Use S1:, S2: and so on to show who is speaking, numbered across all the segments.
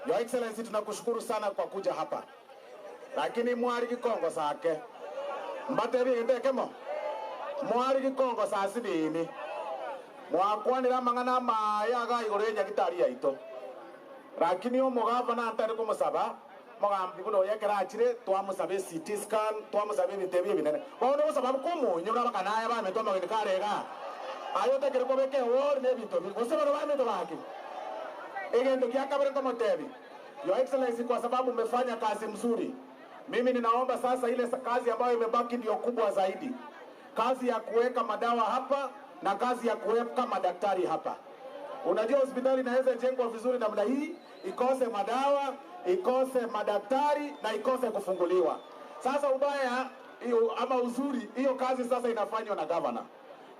S1: Your Excellency, tunakushukuru sana kwa kuja hapa, lakini mwari Gikongo sake mbatebi ntekemo mwari Gikongo saa sibini mwakwanira mang'ana maya ga igoro enyagitari yaito, lakini omogavana ntari kumusaba mogambi buno yekerachire twamusabe CT scan twamusabe ebinto ebinene bono gosaba komonye buna bakanaya bametwa amageni karega ayo tekere kobeka ewori na ebinto gose bano bametwa bake egento kia kabere nkomotebi. Your Excellency, kwa sababu umefanya kazi mzuri, mimi ninaomba sasa ile kazi ambayo imebaki ndio kubwa zaidi, kazi ya kuweka madawa hapa na kazi ya kuweka madaktari hapa. Unajua hospitali inaweza jengwa vizuri namna hii ikose madawa, ikose madaktari na ikose kufunguliwa. Sasa ubaya hiyo ama uzuri, hiyo kazi sasa inafanywa na gavana.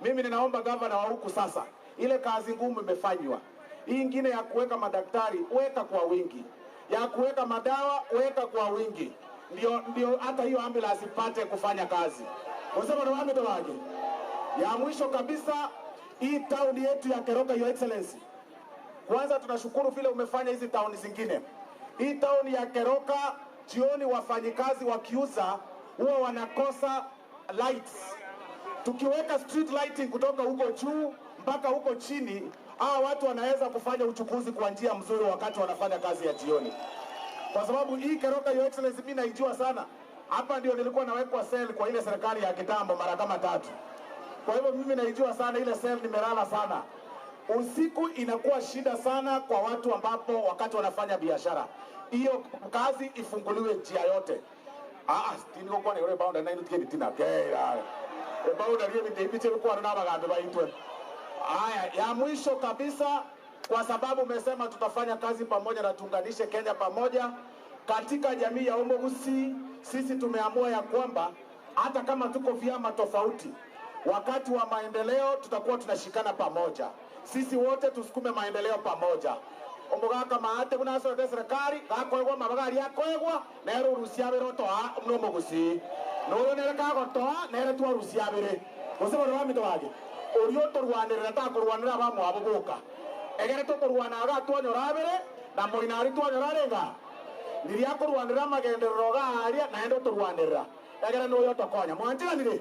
S1: Mimi ninaomba gavana wa huku sasa, ile kazi ngumu imefanywa. Hii ingine ya kuweka madaktari weka kwa wingi, ya kuweka madawa weka kwa wingi, ndio hata hiyo ambulance ipate kufanya kazi. Unasema ni wapi wake? Ya mwisho kabisa, hii town yetu ya Keroka, Your Excellency, kwanza tunashukuru vile umefanya hizi town zingine. Hii town ya Keroka, jioni wafanyikazi wakiuza huwa wanakosa lights. Tukiweka street lighting kutoka huko juu mpaka huko chini, hawa watu wanaweza kufanya uchukuzi kwa njia mzuri wakati wanafanya kazi ya jioni, kwa sababu hii Keroka, Your Excellency, mimi naijua sana. Hapa ndio nilikuwa nawekwa cell kwa ile serikali ya kitambo mara kama tatu. Kwa hivyo mimi naijua sana ile cell, nimelala sana usiku. Inakuwa shida sana kwa watu ambapo wakati wanafanya biashara, hiyo kazi ifunguliwe njia yote. Tiniko kwa ni boundary na inutige tina kera boundary ni ndibiche kwa na bagambe baitwe. Haya, ya mwisho kabisa, kwa sababu umesema tutafanya kazi pamoja na tuunganishe Kenya pamoja katika jamii ya Omogusi, sisi tumeamua ya kwamba hata kama tuko vyama tofauti, wakati wa maendeleo tutakuwa tunashikana pamoja. Sisi wote tusukume maendeleo pamoja. Omogaka maate buna asoete serikali gakoegwa mabagari akoegwa nere urusia bere otoa nomogusi noyo nere kagotoa nere twarusia bere gose bono bamito bage orio torwanirira takorwanira abamwabo boka egere tokorwana aga twanyora abere na moinari twanyora renga riria akorwanirira amagenderero garia naende otorwanirira egere noyo tokonya mwanchiranire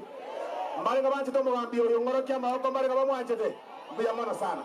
S1: mbarenga banchete omogambi orio ng'orokia amaboko mbarenga bamwanchete mbuya mono sana.